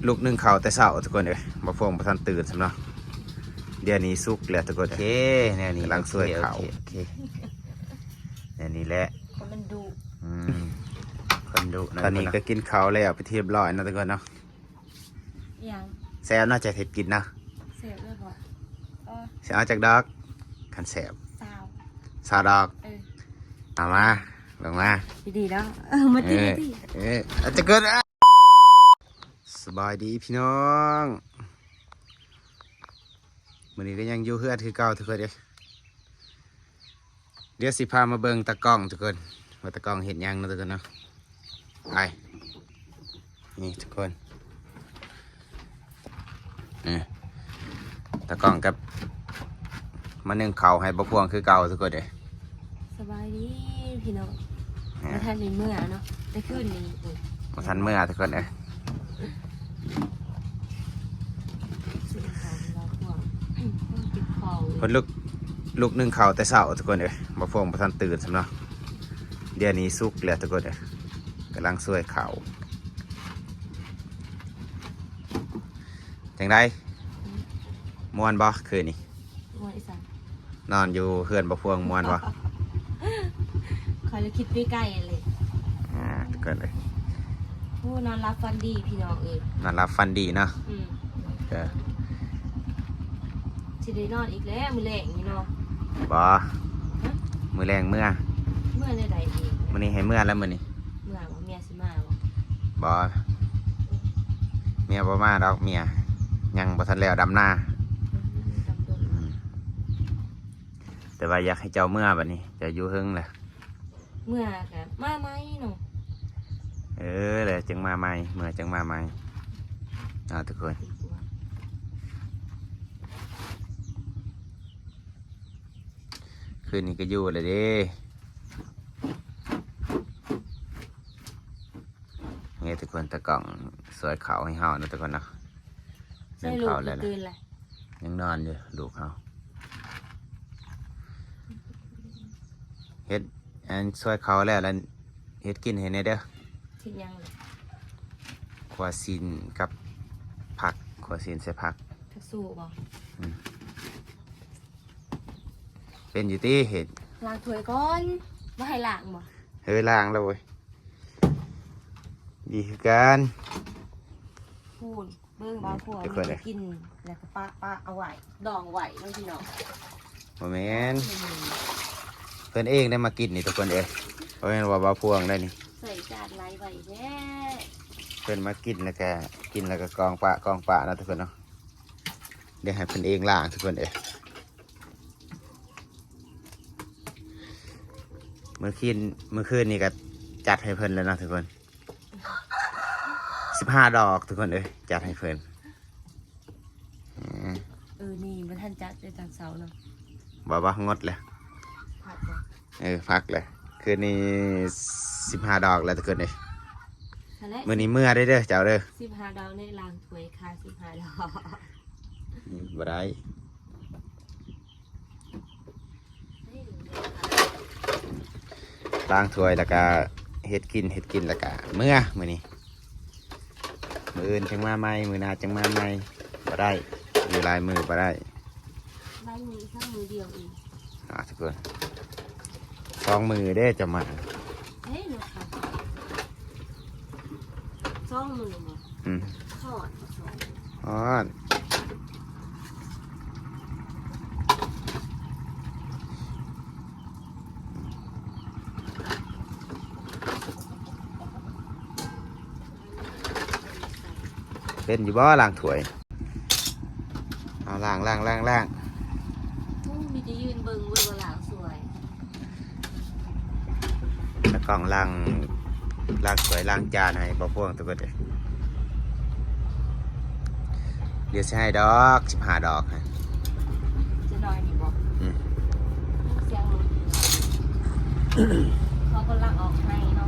ລຸກໜຶ້ງເຂົ້າແຕ່ເຊົ້າທຸກຄົນເອີຍ, ບໍ່ພວງບໍ່ທັນຕື່ນຊ້ຳເນາະ. ດຽວນີ້ສຸກແລ້ວທຸກຄົນ. ໂອເຄ ແນວນີ້ກຳລັງຊ່ວຍເຂົ້າ. ໂອເຄ ໂອເຄ ແນວນີ້ແຫຼະ ເພາະມັນດຸ. ອືມ ຄົນດຸນະ. ຕອນນີ້ກໍກິນເຂົ້າແລ້ວເປັນທີ່ຮຽບຮ້ອຍເນາະທຸກຄົນເນາະ. ອີຫຍັງ? ແຊບເນາະ ເຈົ້າເຮັດກິນເນາະ. ແຊບເລີຍບໍ່? ເອີ ຊິເອົາຈັກດອກ? ຄັນແຊບ ຊາວ ຊາວດອກ. ເອີ ເອົາມາ ລົງມາ ດີໆເນາະ. ເອີ ມາຕິດ ເອີ ມາຕິດ. ເອີ ອາດຈະເກີດ ສະບາຍດີພີ່ນ້ອງ, ມື້ນີ້ກໍຍັງຢູ່ເຮືອນຄືເກົ່າທຸກຄົນເອີຍ. ດຽວຊິພາມາເບິ່ງຕາກ້ອງທຸກຄົນ ວ່າຕາກ້ອງເຮັດຫຍັງເນາະທຸກຄົນເນາະ. ໄປ ນີ້ທຸກຄົນ ເອີ ຕາກ້ອງກັບມາໜຶ້ງເຂົ້າໃຫ້ບໍ່ພວງຄືເກົ່າທຸກຄົນເອີຍ. ສະບາຍດີພີ່ນ້ອງ. ເອີ ບໍ່ທັນໄດ້ເມືອເນາະ ແຕ່ຄືນນີ້ ໂອ້ຍ ບໍ່ທັນເມືອທຸກຄົນເອີຍ. ເພິ່ນລຸກ ລຸກໜຶ້ງເຂົ້າແຕ່ເຊົ້າທຸກຄົນເອີຍ, ບໍ່ພວງບໍ່ທັນຕື່ນຊ້ຳເນາະ. ດຽວນີ້ສຸກແລ້ວທຸກຄົນເອີຍ, ກຳລັງຊ່ວຍເຂົ້າ. ຈັ່ງໃດ ມ່ວນບໍ່ຄືນນີ້? ມ່ວນອີ່ສັງ? ນອນຢູ່ເຮືອນບໍ່ພວງມ່ວນບໍ່? ຂ້ອຍລະຄິດໄປໄກເລີຍ ອ່າ ທຸກຄົນເອີຍ. ໂອ້ ນອນຫຼັບຝັນດີພີ່ນ້ອງເອີຍ. ນອນຫຼັບຝັນດີເນາະ. ອືມ ເອີ ຊິໄດ້ນອນອີກແລ້ວມື້ແລງນີ້ເນາະ. ບໍ່ ຮະ? ມື້ແລງເມືອ ເມືອແນວໃດອີກ? ມື້ນີ້ໃຫ້ເມືອແລ້ວມື້ນີ້. ເມືອບໍ່? ເມຍຊິມາບໍ່? ບໍ່ ເມຍບໍ່ມາດອກ, ເມຍຍັງບໍ່ທັນແລ້ວດຳນາ. ອືມ ດຳດົນ ອືມ ແຕ່ວ່າຢາກໃຫ້ເຈົ້າເມືອບັດນີ້ ເຈົ້າຢູ່ເທິງລະ. ເມືອກະມາໃໝ່ເນາະ. ເອີ ແລ້ວຈຶ່ງມາໃໝ່ ເມືອຈຶ່ງມາໃໝ່ເນາະທຸກຄົນ. ຄືນນີ້ກໍຢູ່ແລ້ວເດ້. ນີ້ທຸກຄົນ ຕາກ້ອງຊ່ວຍເຂົ້າໃຫ້ເຮົານະທຸກຄົນເນາະ. ໃສ່ລູກ ເຂົ້າແລ້ວ ຕື່ນແລ້ວ ຍັງນອນຢູ່ລູກເຮົາ. ເຮັດອັນຊ່ວຍເຂົ້າແລ້ວ ແລ້ວເຮັດກິນໃຫ້ແດ່ເດີ. ເຮັດຫຍັງ? ຂົ້ວຊີ້ນກັບຜັກ, ຂົ້ວຊີ້ນໃສ່ຜັກ. ຜັກສູ້ບໍ່? ອືມ ເປັນຢູ່ຕິເຮັດ? ລ້າງຖ້ວຍກ່ອນ. ບໍ່ໃຫ້ລ້າງບໍ່? ເຮີ ລ້າງແລ້ວເວີຍ. ດີຄືກັນ. ພູ້ນ ເບິ່ງບ່າວພວງ ທຸກຄົນເອີຍ ກິນແລ້ວກໍປະ ປະເອົາໄວ້ ດອງໄວ້ເນາະພີ່ນ້ອງ. ບໍ່ແມ່ນ ອືມ ເພິ່ນເອງໄດ້ມາກິນນີ້ທຸກຄົນເອີຍ, ບໍ່ແມ່ນວ່າບ່າວພວງໄດ້ນີ້. ໃສ່ຈານຫຼາຍໃບແທ້. ເພິ່ນມາກິນແລ້ວກໍ ກິນແລ້ວກໍກອງປະ ກອງປະເນາະທຸກຄົນເນາະ. ດຽວໃຫ້ເພິ່ນເອງລ້າງທຸກຄົນເອີຍ. ມື້ຄືນ ມື້ຄືນນີ້ກໍຈັດໃຫ້ເພິ່ນແລ້ວເນາະທຸກຄົນ. ສິບຫ້າດອກທຸກຄົນເອີຍ ຈັດໃຫ້ເພິ່ນ. ເອີ ເອີ ນີ້ບໍ່ທັນຈັດເດີຕອນເຊົ້າເນາະ. ບໍ່ ບໍ່ ງົດແລ້ວ ພັກບໍ່? ເອີ ພັກແລ້ວ. ຄືນນີ້ສິບຫ້າດອກແລ້ວທຸກຄົນເອີຍ. ຫັ້ນແຫຼະ ມື້ນີ້ເມືອໄດ້ເດີເຈົ້າເດີ. ສິບຫ້າດອກນີ້ ລ້າງຖ້ວຍຄ່າສິບຫ້າດອກ. ອືມ ບໍ່ໄດ້. ລ້າງຖ້ວຍແລ້ວກະເຮັດກິນ ເຮັດກິນແລ້ວກະເມືອມື້ນີ້. ມື້ອື່ນຈຶ່ງມາໃໝ່ ມື້ໜ້າຈຶ່ງມາໃໝ່. ບໍ່ໄດ້ ຢູ່ຫຼາຍມື້ບໍ່ໄດ້. ຫຼາຍມື້ ຊ້ຳມື້ດຽວອີກ. ອ່າ ທຸກຄົນ ສອງມື້ເດ້ຈະມາ. ເອີຍ ສອງມື້ບໍ່? ອືມ ຮ້ອນບໍ່? ຮ້ອນ. ເປັນຢູ່ບໍ່ລ້າງຖ້ວຍ? ເອົາ ລ້າງ ລ້າງ ລ້າງ ລ້າງ. ໂອ້ ມີແຕ່ຢືນເບິ່ງເວີຍວ່າລ້າງຖ້ວຍ. ຕາກ້ອງລ້າງ ລ້າງຖ້ວຍລ້າງຈານໃຫ້ບໍ່ພວງທຸກຄົນເອີຍ. ດຽວຊິໃຫ້ດອກ ສິບຫ້າດອກ. ຈະໜ້ອຍນີ້ບໍ່? ອືມ ສຽງລົດ ເຂົາກຳລັງອອກໄຮ່ເນາະ.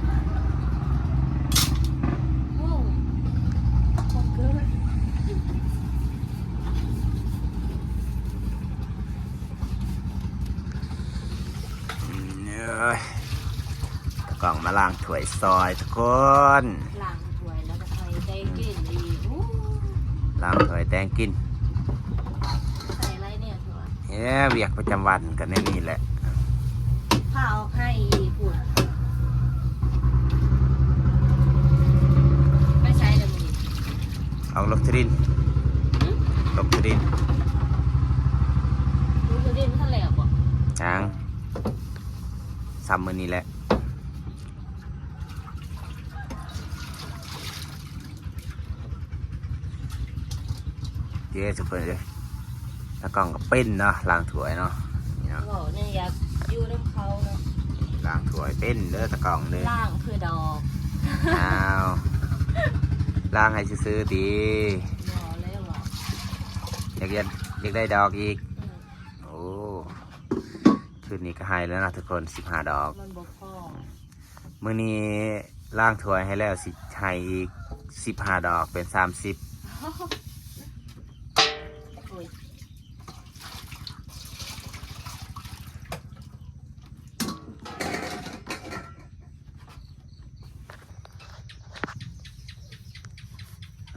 ໂອ້ ຄົນເກີນ. ອືມ ເອີຍ ຕາກ້ອງມາລ້າງຖ້ວຍຊອຍທຸກຄົນ. ລ້າງຖ້ວຍແລ້ວກໍໃສ່ໃຈເຢັນອີກ. ໂອ້ ລ້າງຖ້ວຍແຕ່ງກິນ ໃສ່ອະໄລແດ່ຖ້ວຍ? ແມ່ນ ວຽກປະຈຳວັນກໍແນວນີ້ແຫຼະ. ພາອອກໄຮ່ອີກພຸ້ນ. ໄປໃສລະມື້ນີ້? ອອກລົງທີ່ດິນ. ຫຶ? ລົງທີ່ດິນ. ລົງທີ່ດິນບໍ່ທັນແລ້ວບໍ່? ຍັງ. ຊ້ຳມື້ນີ້ແຫຼະ. ເດ້ທຸກຄົນເອີຍ ຕາກ້ອງກໍເປັນເນາະ ລ້າງຖ້ວຍເນາະ ນີ້ເນາະ. ເວົ້າແນວຢາກຢູ່ນຳເຂົາເນາະ. ລ້າງຖ້ວຍເປັນເດີຕາກ້ອງເດີ. ລ້າງເພື່ອດອກ. ອ້າວ ລ້າງໃຫ້ຊື່ໆຕິ. ບໍ່ແລ້ວວ່າ ຢາກ ຢາກ ຢາກໄດ້ດອກອີກ. ອືມ. ໂອ້ ຊຸດນີ້ກໍໃຫ້ແລ້ວນະທຸກຄົນ ສິບຫ້າດອກ. ມັນບໍ່ພໍ. ມື້ນີ້ລ້າງຖ້ວຍໃຫ້ແລ້ວ ຊິໃຫ້ອີກສິບຫ້າດອກ ເປັນສາມສິບ. ໂອ້ຍ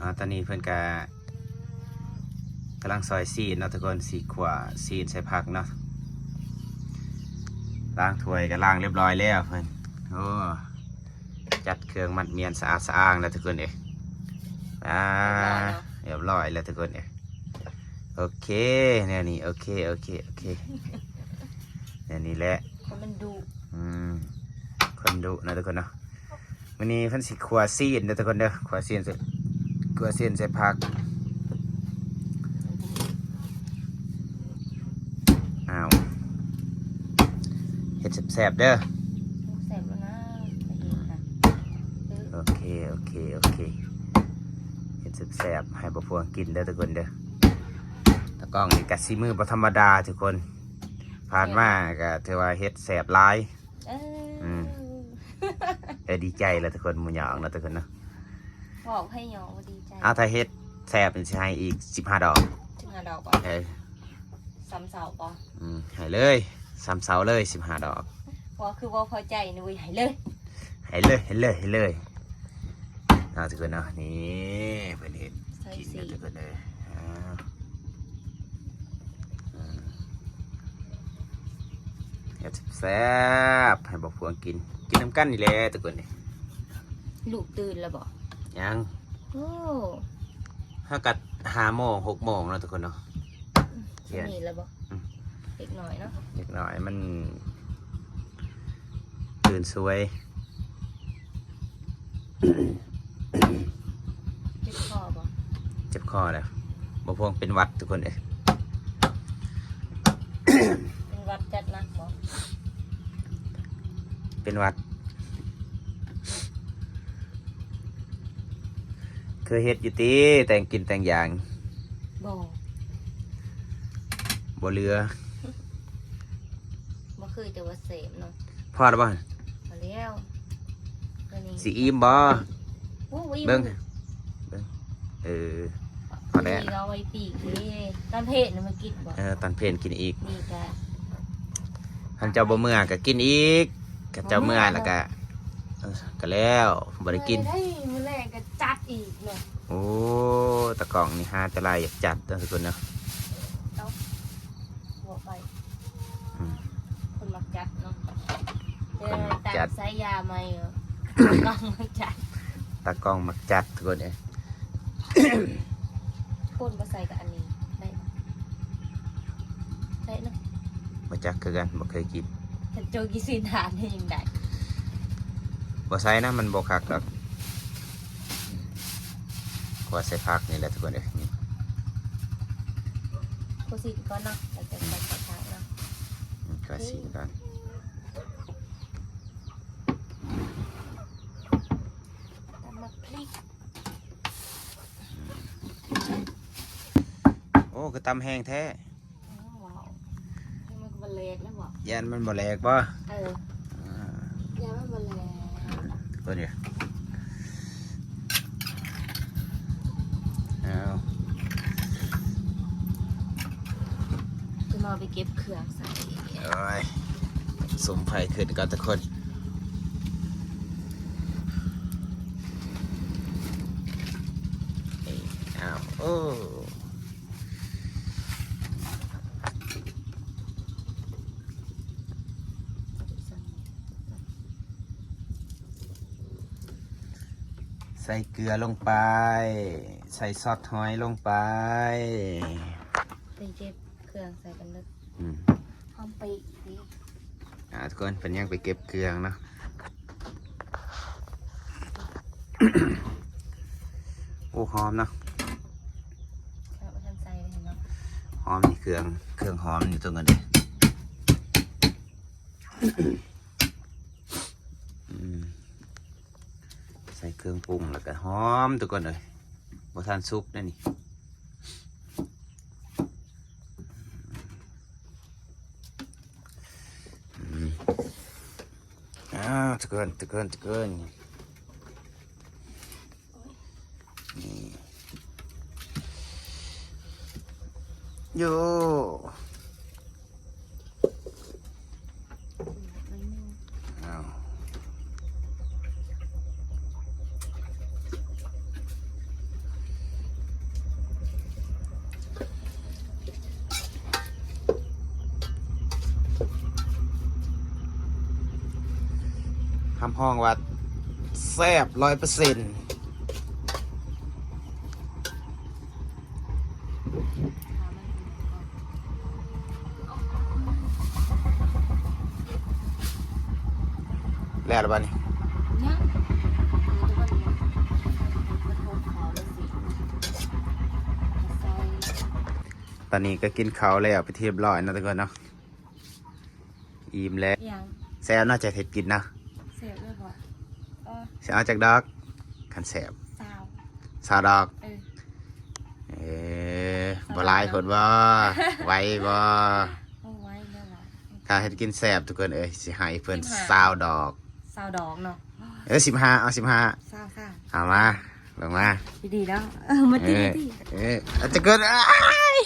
ອາ ຕອນນີ້ເພິ່ນກະກຳລັງຊອຍຊີ້ນເນາະທຸກຄົນ ຊິຂົ້ວຊີ້ນໃສ່ຜັກເນາະ. ລ້າງຖ້ວຍກໍລ້າງຮຽບຮ້ອຍແລ້ວເພິ່ນ. ໂອ້ ຈັດເຄື່ອງມັດມ້ຽນສະອາດສະອ້າງແລ້ວທຸກຄົນເອີຍ. ອາ ຮຽບຮ້ອຍແລ້ວທຸກຄົນເອີຍ. ໂອເຄ ແນວນີ້ ໂອເຄ ໂອເຄ ໂອເຄ ແນວນີ້ແຫຼະ. ຄົນມັນດຸ. ອືມ ຄົນດຸເນາະທຸກຄົນເນາະ. ມື້ນີ້ເພິ່ນຊິຂົ້ວຊີ້ນເດີທຸກຄົນເດີ ຂົ້ວຊີ້ນໃສ່ ຂົ້ວຊີ້ນໃສ່ຜັກ. ອ້າວ ເຮັດແຊບໆເດີ. ແຊບແລ້ວນະ ໄປເຮັດນະ. ໂອເຄ ໂອເຄ ໂອເຄ ເຮັດແຊບໆໃຫ້ບໍ່ພວງກິນເດີທຸກຄົນເດີ. ຕາກ້ອງນີ້ກະສີມືບໍ່ທຳມະດາທຸກຄົນ ຜ່ານມາກະຖືວ່າເຮັດແຊບຫຼາຍ. ເອີ ອືມ ເອີ ດີໃຈແລ້ວທຸກຄົນ ໝູ່ຍອງເນາະທຸກຄົນເນາະ. ເວົ້າໃຫ້ຍອງວ່າດີໃຈ. ເອົາ ຖ້າເຮັດແຊບນີ້ຊິໃຫ້ອີກສິບຫ້າດອກ. ສິບຫ້າດອກບໍ່? ເອີ ຊຳເຊົາບໍ່? ອືມ ໃຫ້ເລີຍ ຊຳເຊົາເລີຍ ສິບຫ້າດອກ. ບໍ່ ຄືບໍ່ພໍໃຈນີ້ເວີຍ ໃຫ້ເລີຍ ໃຫ້ເລີຍ ໃຫ້ເລີຍ ໃຫ້ເລີຍ. ເນາະທຸກຄົນເນາະ ນີ້ເພິ່ນເຮັດກິນເດີທຸກຄົນເດີ. ເຮັດແຊບໆໃຫ້ບໍ່ພວງກິນ ກິນນຳກັນນີ້ແຫຼະທຸກຄົນເອີຍ. ລູກຕື່ນແລ້ວບໍ່? ຍັງ. ໂອ້ ຫາກັດຫ້າໂມງ ຫົກໂມງເນາະທຸກຄົນເນາະ. ອືມ ຊ່ວງນີ້ແລ້ວບໍ່? ອືມ ເດັກນ້ອຍເນາະ ເດັກນ້ອຍມັນຕື່ນສວຍ. ເຈັບຄໍບໍ່? ເຈັບຄໍແລ້ວ ບໍ່ພວງເປັນຫວັດທຸກຄົນເອີຍ. ເປັນຫວັດຈັດໜັກບໍ່? ເປັນຫວັດ. ເຄີຍເຮັດຢູ່ຕິ ແຕ່ງກິນແຕ່ງຢ່າງ? ບໍ່ ບໍ່ເຫຼືອ. ບໍ່ເຄີຍ ແຕ່ວ່າແຊບເນາະ. ພໍແລ້ວບໍ່? ພໍແລ້ວ. ຊິອີ່ມບໍ່? ໂອ້ ບໍ່ອີ່ມ. ເບິ່ງ ເບິ່ງ ເອີ ພໍແລ້ວ. ເອົາໄວ້ປີກເດ້ ຕອນເພນມາກິນບໍ່? ເອີ ຕອນເພນກິນອີກ. ນີ້ກະ ຄັນເຈົ້າບໍ່ເມືອກະກິນອີກ ຄັນເຈົ້າເມືອແລ້ວກະ ເອີ ກະແລ້ວ ບໍ່ໄດ້ກິນ. ມື້ແລງກະຈັດອີກເນາະ. ໂອ້ ຕາກ້ອງນີ້ຫາແຕ່ລາຍຢາກຈັດເນາະທຸກຄົນເນາະ. ເອົາ ຫົວໄປ ອືມ ຄົນມັກຈັດເນາະ. ຄົນມັກຈັດ ຕາມສາຍາໃໝ່ ຕາກ້ອງມັກຈັດ ຕາກ້ອງມັກຈັດທຸກຄົນເອີຍ. ຄົນບໍ່ໃສ່ກັບອັນນີ້ໄດ້ ໄດ້ເນາະ. ບໍ່ຈັກຄືກັນ ບໍ່ເຄີຍກິນ. ຄັນໂຈກິນຊີ້ນຫານນີ້ຍັງໄດ້. ບໍ່ໃສ່ນະ ມັນບໍ່ຄັກດອກ. ຂົ້ວໃສ່ຜັກນີ້ແຫຼະທຸກຄົນເອີຍ. ນີ້ ຂົ້ວຊີ້ນກ່ອນເນາະ ແລ້ວຈະໃສ່ຜັກເນາະ. ອືມ ຂົ້ວຊີ້ນກ່ອນ. ຕຳໝາກພລິກ. ໂອ້ ຄືຕຳແຮງແທ້. ອ້າວ ມັນກໍບໍ່ແຫຼກແລ້ວບໍ່? ຢ້ານມັນບໍ່ແຫຼກບໍ່? ເອີ ອ່າ ຢ້ານມັນບໍ່ແຫຼກ. ເບິ່ງເດີ ເອົາ ຈະມາໄປເກັບເຄື່ອງໃສ່. ໂອ້ຍ ສຸມໄຟຂຶ້ນກ່ອນທຸກຄົນ. ນີ້ ອ້າວ ໂອ້ ໃສ່ເກືອລົງໄປ ໃສ່ຊອດຫອຍລົງໄປ ໄປເກັບເຄື່ອງໃສ່ກັນເລີຍ ອືມ ຫອມປີກນີ້ ອ່າ ທຸກຄົນ ເພິ່ນຍັງໄປເກັບເຄື່ອງເນາະ ໂອ້ ຫອມເນາະ ເຮົາບໍ່ທັນໃສ່ເລີຍເນາະ ຫອມນີ້ເຄື່ອງ ເຄື່ອງຫອມນີ້ ທຸກຄົນເດີ ອືມ ໃສ່ເຄື່ອງປຸງແລ້ວກໍຫອມ ທຸກຄົນເອີຍ ບໍ່ທັນສຸກເດ້ນີ້. ອືມ ອ້າວ ທຸກຄົນ ທຸກຄົນ ທຸກຄົນ ນີ້ ໂຢ ອ້າວ ຮັບຮອງວ່າແຊບຮ້ອຍເປີເຊັນ. ແລ້ວລະບັດນີ້ ຍັງ ຕອນນີ້ກໍກິນເຂົ້າແລ້ວເປັນທີ່ຮຽບຮ້ອຍເນາະ ທຸກຄົນເນາະ. ອີ່ມແລ້ວ ອີ່ຫຍັງ ແຊບເນາະ ເຈົ້າເຮັດກິນເນາະ ແຊບເລີຍບໍ່ ເອີ ຊິເອົາຈັກດອກ ຄັນແຊບ ຊາວ ຊາວດອກ ເອີ ເອີ ຊາວດອກ ບໍ່ຫຼາຍໂພດບໍ່ ໄຫວບໍ່ ບໍ່ໄຫວແລ້ວຫວາ ຖ້າເຮັດກິນແຊບ ທຸກຄົນເອີຍ ຊິໃຫ້ເພິ່ນຊາວດອກ ຊາວດອກເນາະ ເອີ ສິບຫ້າ ເອົາສິບຫ້າ ຊາວ ຊາວ ເອົາມາ ລົງມາ ດີໆເນາະ ເອີ ມາຕິ ເອີ ມາຕິ ເອີ ອາດຈະເກີນ ອ້າຍ